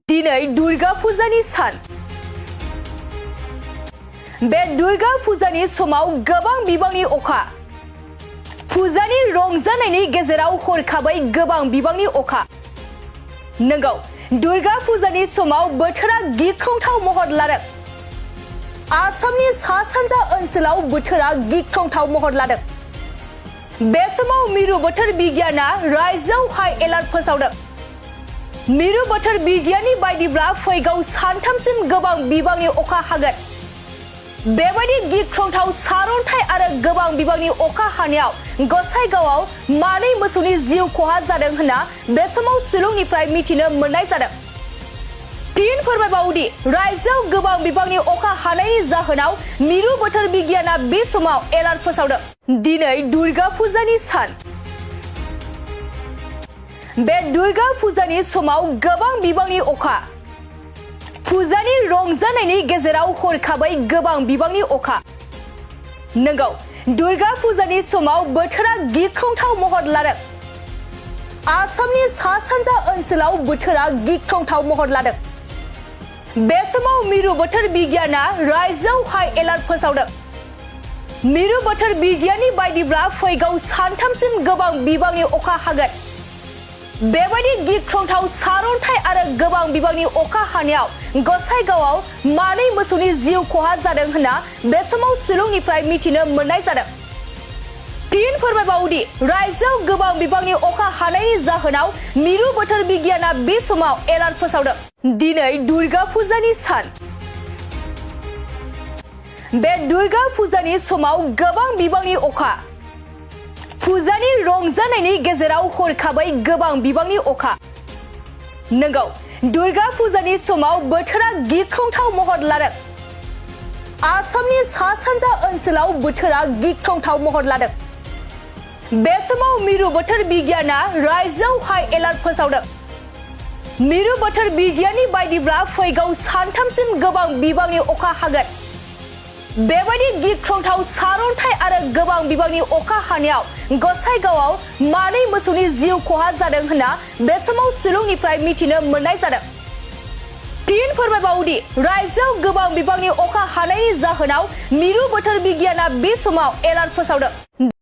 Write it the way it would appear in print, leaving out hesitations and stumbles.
दिनै दुर्गा फुजानि सान। बे दुर्गा फुजानि समाव गोबां बिबांनि अखा। फुजानि रंजानायनि गेजेराव हरखाबै गोबां बिबांनि अखा। नंगौ, दुर्गा फुजानि समाव बोथोरा गिख्रंथाव महर लादों। आसामनि सा-सानजा ओनसोलाव बोथोरा गिख्रंथाव महर लादों। बे समाव मिरु बोथोर बिगियाना रायजोआव हाई एलार्ट फोसावदों। मिरु बोथोर बिगियाननि बायदिब्ला फैगौ सानथामसिम गोबां बिबांनि अखा हागोन। बेबायदि गिख्रंथाव सारअन्थाइ आरो गोबां बिबांनि अखा हानायाव गसाइगावआव मानै मोसौनि जिउ खहा जादों होनना बे समाव शिलंनिफ्राय मिथिनो मोननाय जादों। फिन फोरमायबावोदि रायजोआव गोबां बिबांनि अखा हानायनि जाहोनाव मिरु बोथोर बिगियाना बे समाव एलार्ट फोसावदों। दिनै दुर्गा फुजानि सान। बे दुर्गा फुजानि समाव गोबां बिबांनि अखा। फुजानि रंजानायनि गेजेराव हरखाबै गोबां बिबांनि अखा। नंगौ, दुर्गा फुजानि समाव बोथोरा गिख्रंथाव महर लादों। आसामनि सा-सानजा ओनसोलाव बोथोरा गिख्रंथाव महर लादों। बे समाव मिरु बोथोर बिगियाना रायजोआव हाई एलार्ट फोसावदों। मिरु बोथोर बिगियाननि बायदिब्ला फैगौ सानथामसिम गोबां बिबांनि अखा हागोन। बेबायदि गिख्रंथाव सारअन्थाइ आरो गोबां बिबांनि अखा हानायाव गसाइगावआव मानै मोसौनि जिउ खहा जादों होनना बे समाव शिलंनिफ्राय मिथिनो मोननाय जादों। फिन फोरमायबावोदि रायजोआव गोबां बिबांनि अखा हानायनि जाहोनाव मिरु बोथोर बिगियाना बे समाव एलार्ट फोसावदों। दिनै दुर्गा फुजानि सान। बे दुर्गा फुजानि समाव गोबां बिबांनि अखा। फुजानि रंजानायनि गेजेराव हरखाबै गोबां बिबांनि अखा। नंगौ, दुर्गा फुजानि समाव बोथोरा गिख्रंथाव महर लादों। आसामनि सा-सानजा ओनसोलाव बोथोरा गिख्रंथाव महर लादों। बे समाव मिरु बोथोर बिगियाना रायजोआव हाई एलार्ट फोसावदों। मिरु बोथोर बिगियाननि बायदिब्ला फैगौ सानथामसिम गोबां बिबांनि अखा हागोन। बेबायदि गिख्रंथाव सारअन्थाइ आरो गोबां बिबांनि अखा हानायाव गसाइगावआव मानै मोसौनि जिउ खहा जादों होनना बे समाव शिलंनिफ्राय मिथिनो मोननाय जादों। फिन फोरमायबावोदि रायजोआव गोबां बिबांनि अखा हानायनि जाहोनाव मिरु बोथोर बिगियाना बे समाव एलार्ट फोसावदों।